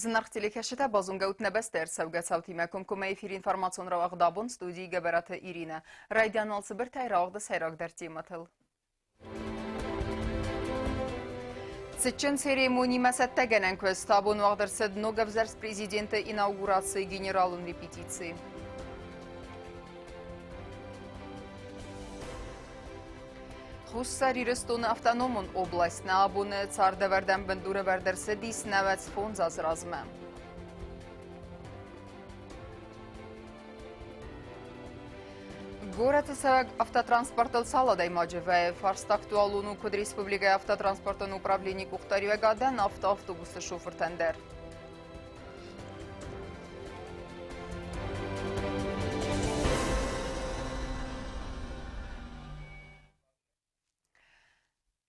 Зынаргъ телекӕсджытӕ, базонгӕ ут нӕ бӕстӕ ӕрцӕугӕ цаутимӕ комкоммӕ эфиры информацион рауагъд абон студийы Гӕбӕраты Иринӕ. Райдиан уал цыбыртӕй рауагъды сӕйрагдӕр темӕтыл. Цытджын церемонимӕ цӕттӕгӕнӕн куыст абон уагъд ӕрцыд ног ӕвзӕрст президенты инаугурацийы генералон репетици. Хуссар Ирыстоны автономон область нӕ абоны цардӕвӕрдӕн бындурӕвӕрд ӕрцыдис 95 азы размӕ. Горӕты цӕуӕг автотранспортыл цал адӕймаджы вӕййы? Фарст актуалон у куыд республикӕйы автотранспортон управленийы къухдариуӕгадӕн, афтӕ автобусты шофыртӕн дӕр.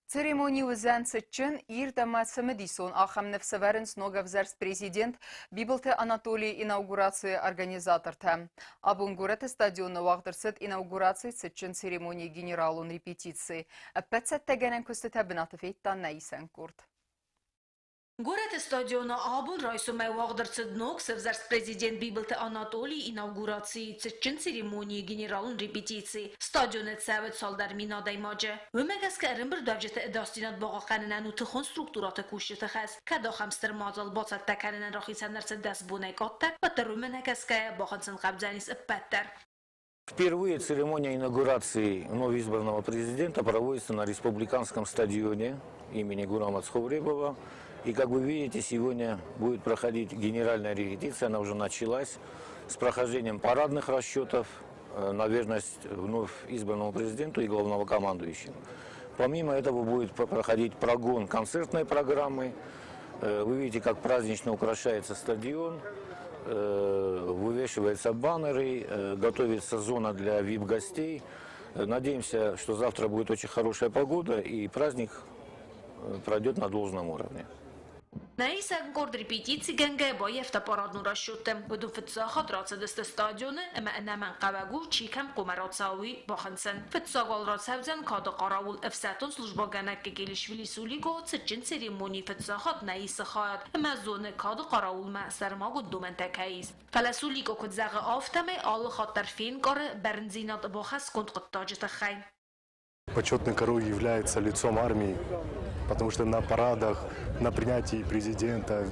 Церемони уыдзӕн цытджын, ирд ӕмӕ цымыдисон. Ахӕм ныфс ӕвӕрынц ног ӕвзӕрст президент Бибылты Анатолийы инаугурацийы организатортӕ. Абон горӕты стадионы уагъд ӕрцыд инаугурацийы цытджын церемонийы генералон репетици. Ӕппӕт цӕттӕгӕнӕн куыстытӕ бынаты федта нӕ исӕн къорд. Горӕты стадионы абон райсомӕй уагъд ӕрцыд ног сӕвзӕрст президент Бибылты Анатолийы инаугурацийы цытджын церемонийы генералон репетици. Стадионы цӕуы цалдӕр мин адӕймаджы. Уымӕ гӕсгӕ ӕрӕмбырдуӕвджыты ӕдасдзинад бахъахъхъӕнынӕн у тыхон структурӕты кусджыты хӕс. Кӕд ахӕм стыр мадзал бацӕттӕ кӕнынӕн рахицӕн ӕрцыд 10 бонӕй къаддӕр, уӕддӕр уымӕ нӕ кӕсгӕйӕ бахынцын хъӕудзӕнис ӕппӕт дӕр. Впервые церемония инаугурации вновь избранного президента проводится на республиканском стадионе имени Гурама Цховребова. И, как вы видите, сегодня будет проходить генеральная репетиция, она уже началась, с прохождением парадных расчетов на верность вновь избранному президенту и главного командующему. Помимо этого будет проходить прогон концертной программы. Вы видите, как празднично украшается стадион, вывешиваются баннеры, готовится зона для VIP-гостей. Надеемся, что завтра будет очень хорошая погода и праздник пройдет на должном уровне. Нӕ исӕн къорд репетицигӕнгӕ баййӕфта парадон расчеттӕ. Уыдон фыццаг хатт рацыдысты стадионы ӕмӕ ӕнӕмӕнгхъӕуӕг у, чи кӕм хъуамӕ рацӕуа, уый бахынцын. Фыццаг уал рацӕудзӕн кады хъараул ӕфсӕддон службӕгӕнӕг Гегелишвили Сулико цытджын церемонийы фыццаг хатт нӕ исы хайад ӕмӕ зоны, кады хъараулмӕ сӕрмагонд домӕнтӕ кӕй ис. Фӕлӕ Сулико куыд зӕгъы, афтӕмӕй алы хатт дӕр фенкъары бӕрндзинад бахӕсгонд хъуыддаджы тыххӕй. Почетный король является лицом армии, потому что на парадах, на принятии президента,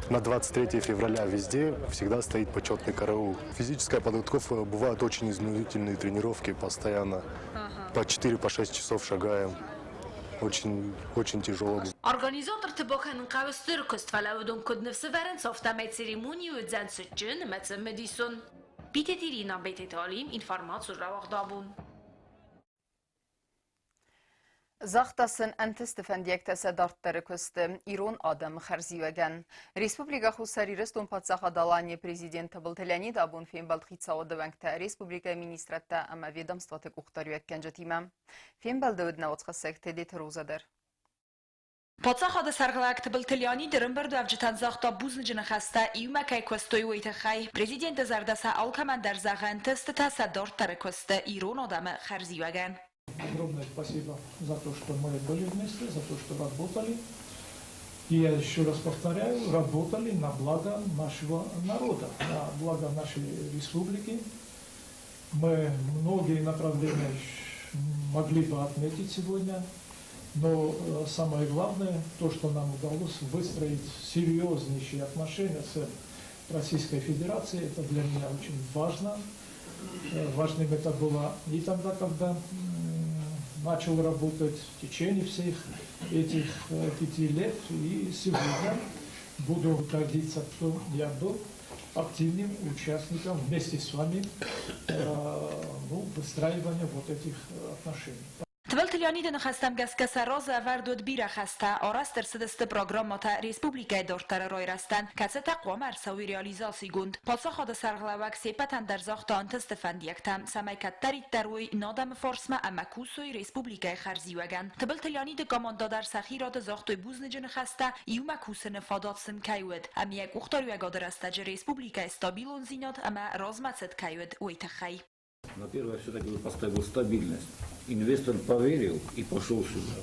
на 23 февраля везде всегда стоит почетный караул. Физическая подготовка, бывают очень изнурительные тренировки постоянно. По 4-6 часов шагаем. Очень, очень тяжело. Организаторты бакӕнын хъӕуы стыр куыст, фӕлӕ уыдон куыд ныфс ӕвӕрынц, афтӕмӕй церемони уыдзӕн цытджын ӕмӕ цымыдисон. Битеты Ирина, Бететы Алим, информацион рауагъд абон. Загъта сын ӕнтысты фӕндиӕгтӕ сӕ дарддӕры куысты ирон адӕмы хӕрзиуӕгӕн. Республикӕ Хуссар Ирыстон Паддзахад Аланийы президент Тыбылты Леонид абон фембӕлд хицауады уӕнгтӕ, республикӕйы министрадтӕ ӕмӕ ведомствоты къухдариуӕггӕнджытимӕ. Фембӕлды уыд нӕ уацхӕссӕг Тедеты Роза дӕр. Паддзахады сӕргълӕууӕг Тыбылты Леонид ӕрӕмбырдуӕвджытӕн загъта бузныджы ныхӕстӕ, иумӕ кӕй куыстой, уый тыххӕй. Президенты зӕрдӕ сӕ алкӕмӕн дӕр зӕгъы ӕнтыстытӕ сӕ дарддӕры куысты ирон адӕмы хӕрзиуӕгӕн. Огромное спасибо за то, что мы были вместе, за то, что работали. И я еще раз повторяю, работали на благо нашего народа, на благо нашей республики. Мы многие направления могли бы отметить сегодня, но самое главное, то, что нам удалось выстроить серьезнейшие отношения с Российской Федерацией, это для меня очень важно. Важным это было и тогда, когда начал работать в течение всех этих 5 лет, и сегодня буду гордиться, что я был активным участником вместе с вами, ну, выстраивания вот этих отношений. Тыбылты Леониды ныхӕстӕм гӕсгӕ сӕ разы ӕвӕрд уыд бирӕ хӕстӕ, арӕзт ӕрцыдысты программӕтӕ республикӕйы дарддӕры райрӕзтӕн, кӕцытӕ хъуамӕ ӕрцӕуой реализацигонд. Паддзахады сӕргълӕууӕг се ппӕтӕн дӕр загъта ӕнтысты фӕндиӕгтӕ, цӕмӕй кӕддӕриддӕр уой нӕ адӕмы фарсмӕ ӕмӕ кусой республикӕйы хӕрзиуӕгӕн. Тыбылты Леониды командӕ дӕр сӕхи рады загътой бузныджы ныхӕстӕ, иумӕ кусыны фадат сын кӕй уыд, ӕмӕ йӕ къухдариуӕгады рӕстӕджы республикӕйы стабилондзинад ӕмӕ размӕцыд кӕй уыд, уый тыххӕй. Но первое, все-таки поставил стабильность. Инвестор поверил и пошел сюда.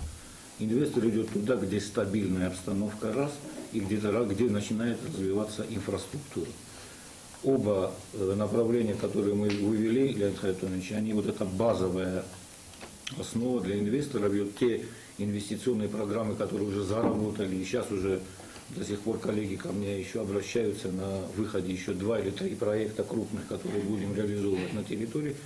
Инвестор идет туда, где стабильная обстановка, раз, и где-то, где начинает развиваться инфраструктура. Оба направления, которые мы вывели, Леонид Харитонович, они вот эта базовая основа для инвесторов. И вот те инвестиционные программы, которые уже заработали, и сейчас уже до сих пор коллеги ко мне еще обращаются на выходе еще два или три проекта крупных, которые будем реализовывать на территории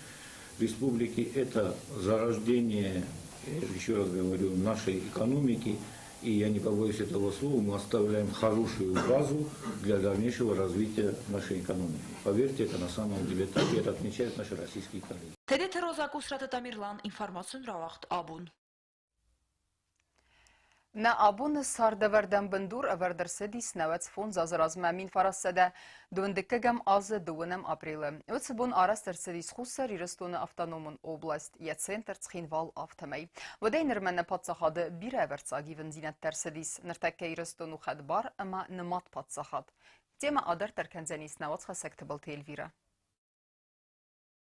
республики. Это зарождение, я еще раз говорю, нашей экономики. И я не побоюсь этого слова, мы оставляем хорошую базу для дальнейшего развития нашей экономики. Поверьте, это на самом деле так, и это отмечают наши российские коллеги. Тедеты Роза, Къусраты Тамерлан, информацион рауагъд «Абон». Нӕ абоны цардӕвӕрдӕн бындур ӕвӕрд ӕрцыдис 95 азы размӕ 1922 азы 2 апрелы. Уыцы бон арӕзт ӕрцыдис Хуссар Ирыстоны автономон область, йӕ центр Цхинвал, афтӕмӕй. Уӕдӕй нырмӕ нӕ паддзахады бирӕ ӕвӕрццаг ивындзинӕдтӕ ӕрцыдис. Ныртӕккӕ Ирыстон у хӕдбар ӕмӕ нымад паддзахад. Темӕ адарддӕр кӕндзӕнис нӕ уацхӕссӕг Тыбылты Эльвирӕ.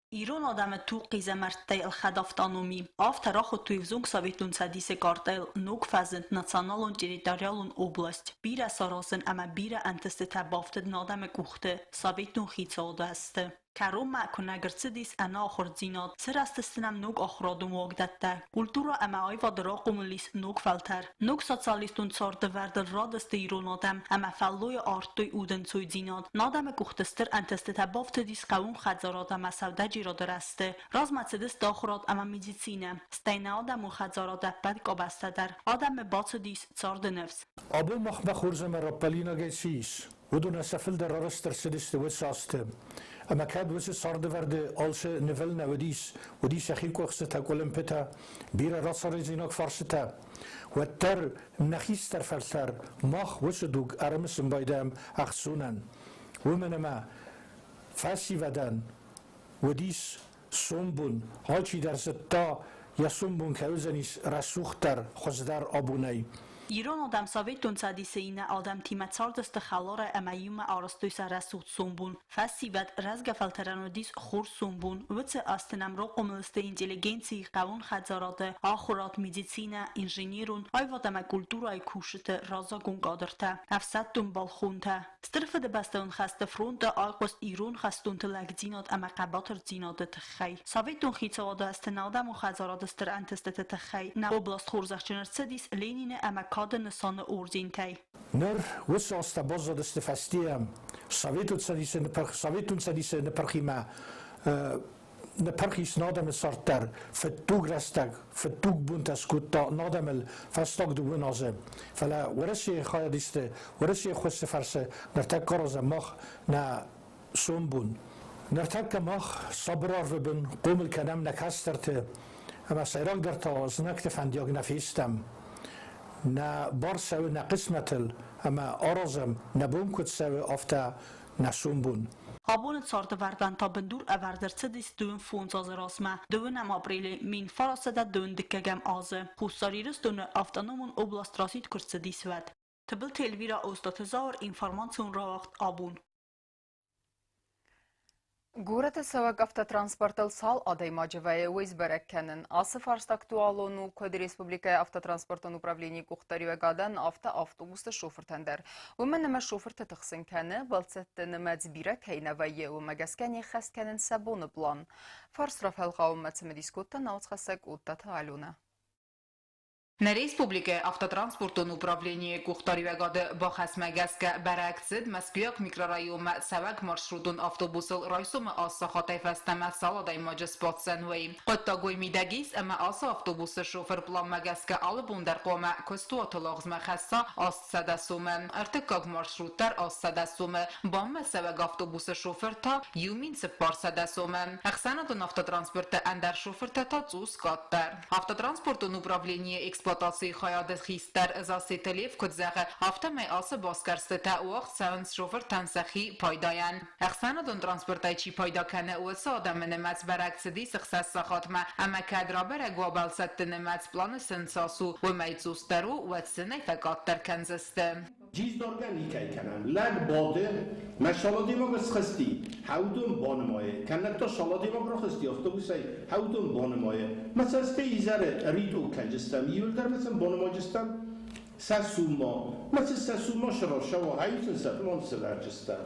Ирон адӕмы тугхъизӕмӕрттӕй ӕлхӕд автономи. Афтӕ рахуыдтой ӕвзонг Советон Цӕдисы картӕйыл ног фӕзынд националон-территориалон область. Бирӕ саразын ӕмӕ бирӕ ӕнтыстытӕ бафтыд нӕ адӕмы къухты советон хицауады азты. Кӕронмӕ куынӕг ӕрцыдис ӕнӕахуырдзинад, сырӕзтысты нӕм ног ахуырадон уагдӕттӕ, культурӕ ӕмӕ аивады рахъомыл ис ног фӕлтӕр. Ног социалистон цардӕвӕрдыл радысты ирон адӕм ӕмӕ фӕллойы ардтой удӕнцойдзинад. Нӕ адӕмы къухты стыр ӕнтыстытӕ бафтыдис хъӕууон хӕдзарад ӕмӕ сӕудӕджерады рӕзты. Размӕ цыдысты ахуырад ӕмӕ медицинӕ, стӕй нӕ адӕмон хӕдзарады ӕппӕт къабӕзтӕ дӕр. Адӕмы бацыдис царды ныфс. Абон махмӕ хорз ӕмӕ раппӕлинагӕй цы ис, уыдонӕн сӕ фылдӕр арӕзт ӕрцыдысты уыцы азты. Ӕмӕ кӕд уыцы цардӕвӕрды алцы нывыл нӕ уыдис, уыдис йӕхи къуыхцытӕ, къуылымпытӕ, бирӕ рацаразинаг фарстытӕ, уӕддӕр нӕ хистӕр фӕлтӕр мах уыцы дуг ӕрымысын байдайӕм ӕхцонӕн. Уымӕн ӕмӕ фӕсивӕдӕн уыдис сомбон, алчидӕр зыдта, йӕ сомбон кӕй уыдзӕнис рӕсугъддӕр, хуыздӕр абонӕй. Ирон адӕм Советон Цӕдисы иннӕ адӕмтимӕ цардысты хӕларӕй ӕмӕ иумӕ арӕзтой сӕ рӕсугъд сомбон. Фӕсивӕд рӕзгӕ фӕлтӕрӕн уыдис хорз сомбон. Уыцы азты нӕм рохъомыл сты интеллигенцийы, хъӕууон хӕдзарады, ахуырад, медицинӕ, инженерон, аивад ӕмӕ культурӕйы кусджыты раззагон кадртӕ, ӕфсӕддон балхонтӕ. Стыр Фыдыбӕстӕйон хӕсты фронты айхъуыст ирон хӕстонты лӕгдзинад ӕмӕ хъӕбатырдзинады тыххӕй. Советон хицауады азты нӕ адӕмон хӕдзарады стыр ӕнтыстыты тыххӕй нӕ област хорзӕхджын ӕрцыдис Ленины ӕмӕ Кады нысаны ордентӕй. Ныр уыцы азтӕ баззадысты фӕстейӕ Советон Цӕдисы ныпырх, Советон Цӕдисы ныпырхимӕ ныпырх ис нӕ адӕмы цард дӕр. Фыддуг рӕстӕг, фыддуг бонтӕ скодта нӕ адӕмыл фӕстаг дыууын азы. Фӕлӕ Уӕрӕсейы хайадисты, Уӕрӕсейы ххуысы фӕрцы ныртӕккӕ аразӕм мах нӕ сомбон. Ныртӕккӕ мах сабыр арвы бын хъомыл кӕнӕм нӕ кӕстӕрты, ӕмӕ сӕйрагдӕр та знӕгты фӕндиаг нӕ фестӕм. Нӕ бар цӕуы нӕ хъысмӕтыл ӕмӕ аразӕм, нӕ бон куыд цӕуы, афтӕ нӕ сомбон. Абоны цардӕвӕрдӕн та бындур ӕвӕрд ӕрцыдис 25 азы размӕ, дыууынӕм апрелы 1922 азы Хуссар Ирыстоны автономон област расидт куы рцыдис, уӕд. Тыбылты Эльвира, Остъаты Зауыр, информацион рауагъд «Абон». Горӕты цӕуӕг автотранспортыл цал адӕймаджы вӕййы, уый сбӕрӕг кӕнын. Ацы фарст актуалон у куыд республикӕйы автотранспортон управленийы къухдариуӕгадӕн, афтӕ автобусты шофыртӕн дӕр. Уымӕн ӕмӕ шофырты тыхсын кӕны, бӕлццӕтты нымӕц бирӕ кӕй нӕ вӕййы, уымӕ гӕсгӕ не ххӕст кӕнынц сӕ боны план. Фарст рафӕлгъауынмӕ цымыдис кодта науцхӕссӕг Оттаты Аленӕ. Нӕ республикӕйы автотранспортон управленийы къухдариуӕгады бахӕсмӕ гӕсгӕ бӕрӕг цыд Мӕскуыйаг микрорайонмӕ цӕуӕг маршрутон автобусыл райсомы аст сахатӕй фӕстӕмӕ цал адӕймаджы сбаддзӕн, уый. Хъуыддаг уый мидӕг ис, ӕмӕ ацы автобусы шофыр пъланмӕ гӕсгӕ алы бон дӕр хъуамӕ куыстуаты лагъзмӕ хӕсса 800 сомы, ӕртыккаг маршрут дӕр 800 сомы, БАМ-мӕ цӕуӕг автобусы шофыр та 1400 сомы. Ӕхсӕнадон автотранспорты ӕндӕр шофыртӕ та цъус къаддӕр. Автотранспортон управленийы эксплуатацийы хайады хистӕр Зассеты Лев куыд зӕгъы, афтӕмӕй ацы басгӕрстытӕ уагъд цӕуынц шофыртӕн сӕхи пайдайӕн. Ӕхсӕнадон транспортӕй чи пайда кӕны, уыцы адӕмы нымӕц бӕрӕг цыдис ӕхсӕз сахатмӕ, ӕмӕ кӕд рабӕрӕг уа бӕлцӕтты нымӕц планы сын цас у, уымӕй цъусдӕр у, уӕд сын ӕй фӕкъаддӕр кӕндзысты. Дисдоргӕ никӕй кӕнӕм. Лӕг бады, мӕ шаладемаг схызти, хӕудон банымайы, кӕннӕд та шаладемаг рахызти автобусӕй, хӕудон банымайы. Мӕ цӕстӕй изӕры ритъо кӕнджыстӕм, иуылдӕр мӕ сын банымайджыстӕм сӕ сумма. Мӕ цы сӕ сумма срасӕуа, хӕйут сын сӕ пълан сывӕрджыстӕм.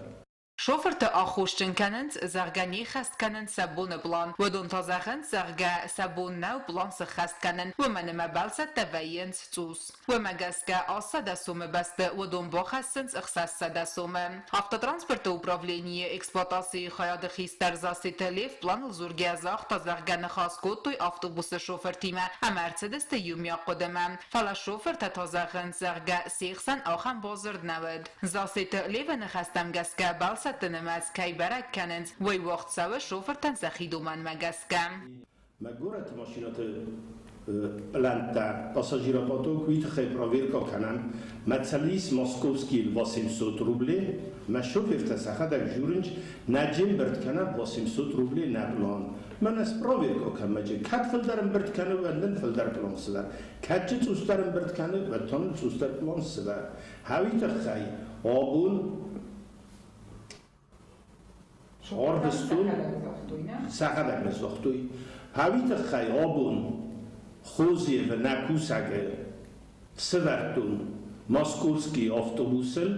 Шофырты аххосджын кӕнынц, зӕгъгӕ, не ххӕст кӕнынц сӕ боны пълан. Уыдон та зӕгъынц, зӕгъгӕ, сӕ бон нӕу пълан сыххӕст кӕнын, уымӕн ӕмӕ бӕлцӕттӕ вӕййынц цъус. Уымӕ гӕсгӕ 800 сомы бӕсты уыдон бахӕссынц 600 сомы. Автотранспорты управленийы эксплуатацийы хайады хистӕр Зассеты Лев пъланыл дзургӕ загъта, зӕгъгӕ, ныхас кодтой автобусы шофыртимӕ ӕмӕ ӕрцыдысты иумиаг хъуыдымӕ. Фӕлӕ шофыртӕ та зӕгъынц, зӕгъгӕ, се хсӕн ахӕм бадзырд нӕ уыд. Зассеты Левы ныхӕстӕм гӕсгӕ бӕлцӕтты нымӕц кӕй бӕрӕг кӕнынц, уый уагъд цӕуы шофыртӕн сӕхи домӕнмӕ гӕсгӕ. Мӕ горӕты машинӕты пълӕнттӕ пассажиропоток уый тыххӕй проверка кӕнӕм. Мӕ цӕлис московский 800 рублей, мӕ шофертӕ сӕхӕдӕг журынч, нӕ джембырд кӕнӕ 800 рублей нӕ пълан. Мӕнӕ спроверка кӕмӕджы, кӕд фылдӕр ӕмбырд кӕны, уӕд нын фылдӕр пълан сывӕр. Кӕд джы цъусдӕр ӕмбырд кӕны, уӕд та нын цъусдӕр пълан сывӕр. Хауи тыххӕй абон ӕрвыстон, сӕхӕдӕг ныззагътой. Хауи тыххӕй абон Хозевы нӕ кусӕгы сывӕрдтон московский автобусыл,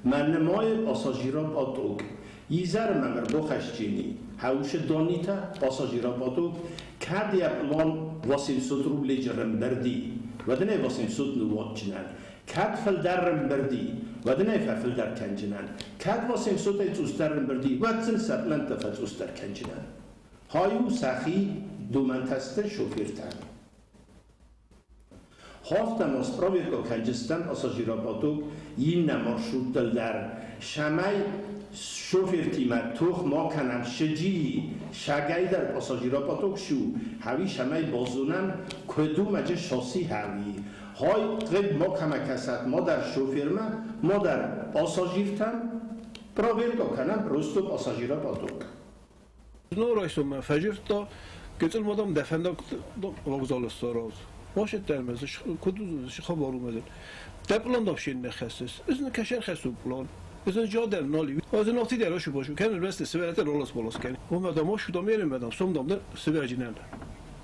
мӕ нымайы пассажиропоток. Изӕры мӕм ӕрбахӕсджыни хӕусы донитӕ пассажиропоток, кӕд йӕ пълан 800 рубледжы рӕмбырди, уӕд ын ӕй 800 ныууадздзынӕн. Кӕд фылдӕр ӕмбырди, уӕд ын ӕй фӕфылдӕр кӕнджынӕн. Кӕд 800-ӕй цъусдӕр ӕмбырди, уӕд сын сӕ пълӕнттӕ фӕцъусдӕр кӕнджынӕн. Хай у сӕхи домӕнтӕ сты шофертӕн. Хафтӕм спроверка кӕнджыстӕм пассажиропоток иннӕ маршруттыл дӕр, цӕмӕй шофертимӕ тох ма кӕнӕм сыджийы, сагӕй дӕр пассажиропоток шу, хӕви цӕмӕй базонӕм, куыд у мӕджы шосси хӕви. Хай хъыг макӕмӕ кӕсӕт мадӕр шофермӕ, мадӕр пассажиртӕм, проверка кӕнӕм просто пассажиропоток. Знон райсоммӕ фӕзырдта, гыццыл ма дам дӕ фӕндаг вокзалы сараз. Машет термез, куыд хабар у мӕзын. Дӕ план да вообще не хӕссыс. Ez ne keşer xesu plan. Ez ne cadel nali. Az ne ati der şu boş. Kendi beste severete rolas bolas ken. O madam o şu dam yerim madam. Som dam der severcinen.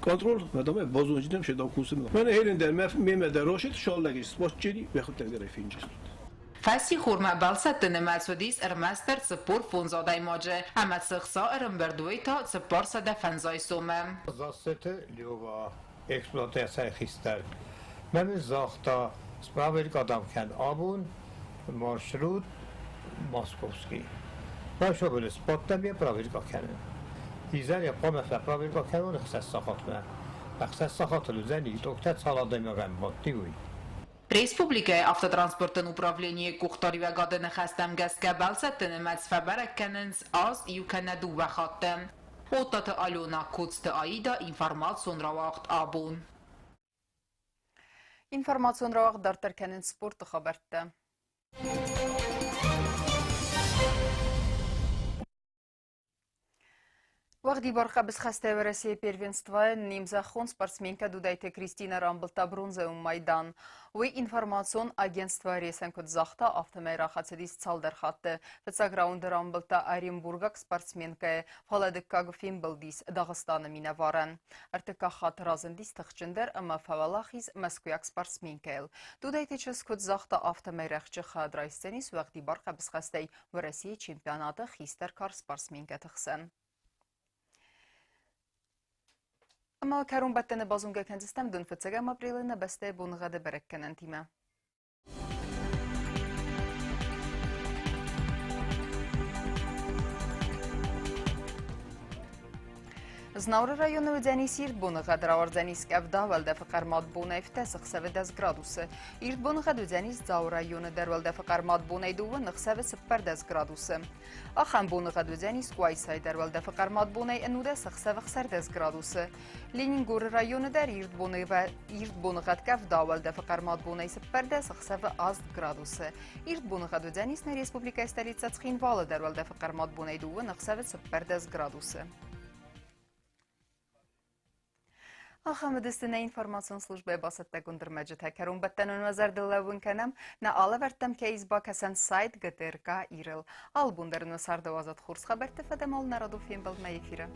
Kontrol madam bazoncinem şey dam kusim. Men elinde meme der roşet şallagis. Başçeli ve xut der fincis. Фӕссихормӕ бӕлцӕтты нымӕц уыдис ӕрмӕстдӕр 45 адӕймаджы ӕмӕ цы хца ӕрӕмбырд, уый та 450 сомы. Зассеты Лёва эксплуатацийы хистӕр мӕм загъта, справедка дам кӕн абон маршрут московский. Машобылы споттам я проверка кӕнын. Изӕр я хъуамӕ фӕпроверка кӕнон ӕхсӕз сахатмӕ. Ӕхсӕз сахатыл уыдзӕни, итогтӕ цал адӕймагӕн бадти, уый. Республикӕйы автотранспортон управленийы къухдариуӕгады ныхӕстӕм гӕсгӕ бӕлцӕтты нымӕц фӕбӕрӕг кӕнынц аз иу кӕнӕ дыууӕ хатты. Оттаты Алена, Коцты Аида, информацион рауагъд абон. Информацион рауагъд дарддӕр кӕнынц спорты хабӕрттӕ. Уӕгъдибар хъӕбысхӕстӕй Уӕрӕсейы первенствойы не мзӕххон спортсменкӕ Дудайты Кристинӕ рамбылдта бронзӕйон майдан. Уый информацион агентство Ресӕн куыд загъта, афтӕмӕй рахӕцыдис цалдӕр хатты. Фыццаг раунды рамбылдта оренбургаг спортсменкӕйы, фӕлӕ дыккаг фембылдис Дагъыстаны минӕварӕн. Ӕртыккаг хатт разындис тыхджындӕр ӕмӕ фӕуӕлахиз мӕскуыйаг спортсменкӕйыл. Дудайты чызг куыд загъта, афтӕмӕй рӕхджы хӕд райсдзӕнис уӕгъдибар хъӕбысхӕстӕй Уӕрӕсейы чемпионаты хистӕр кар спортсменкӕты хсӕн. Ӕмӕ кӕронбӕттӕны базонгӕ кӕндзыстӕм дын фыццӕгӕм апрелы нӕ бӕстӕйы боныгъӕды бӕрӕггӕнӕнтимӕ. Знауыры районы уыдзӕнис ирд боныгъӕд, рауардзӕнис къӕвда, уӕлдӕфы хъӕрмад бонӕй фтӕ ӕхсӕвы 10 градусы. Ирд боныгъӕд уыдзӕнис Дзауы районы дӕр уӕлдӕфы хъӕрмад бонӕй дыууӕ ӕхсӕвы 14 градусы. Ахӕм боныгъӕд уыдзӕнис Къуайсайы дӕр уӕлдӕфы хъӕрмад бонӕй ӕнудӕс ӕхсӕвы 16 градусы. Ленингоры районы дӕр ирд боныгъӕд къӕвда, уӕлдӕфы хъӕрмад бонӕй 14 ӕхсӕвы 8 градусы. Ирд боныгъӕд уыдзӕнис нӕ республикӕйы столицӕ Цхинвалы дӕр уӕлдӕфы хъӕрмад бонӕй дыууӕ ӕхсӕвы 14 градусы. Ахӕм уыдысты нӕ информацион службӕйы бацӕттӕгонд ӕрмӕджытӕ. Кӕронбӕттӕнӕн уӕ зӕрдыл лӕууын кӕнӕм, нӕ алӕвӕрдтӕм кӕй ис бакӕсӕн сайт ГТРК Ирыл. Алы бон дӕр нӕ цардауадзӕд хорз хабӕртты фӕдӕмол нӕ радон фембӕлдмӕ эфиры.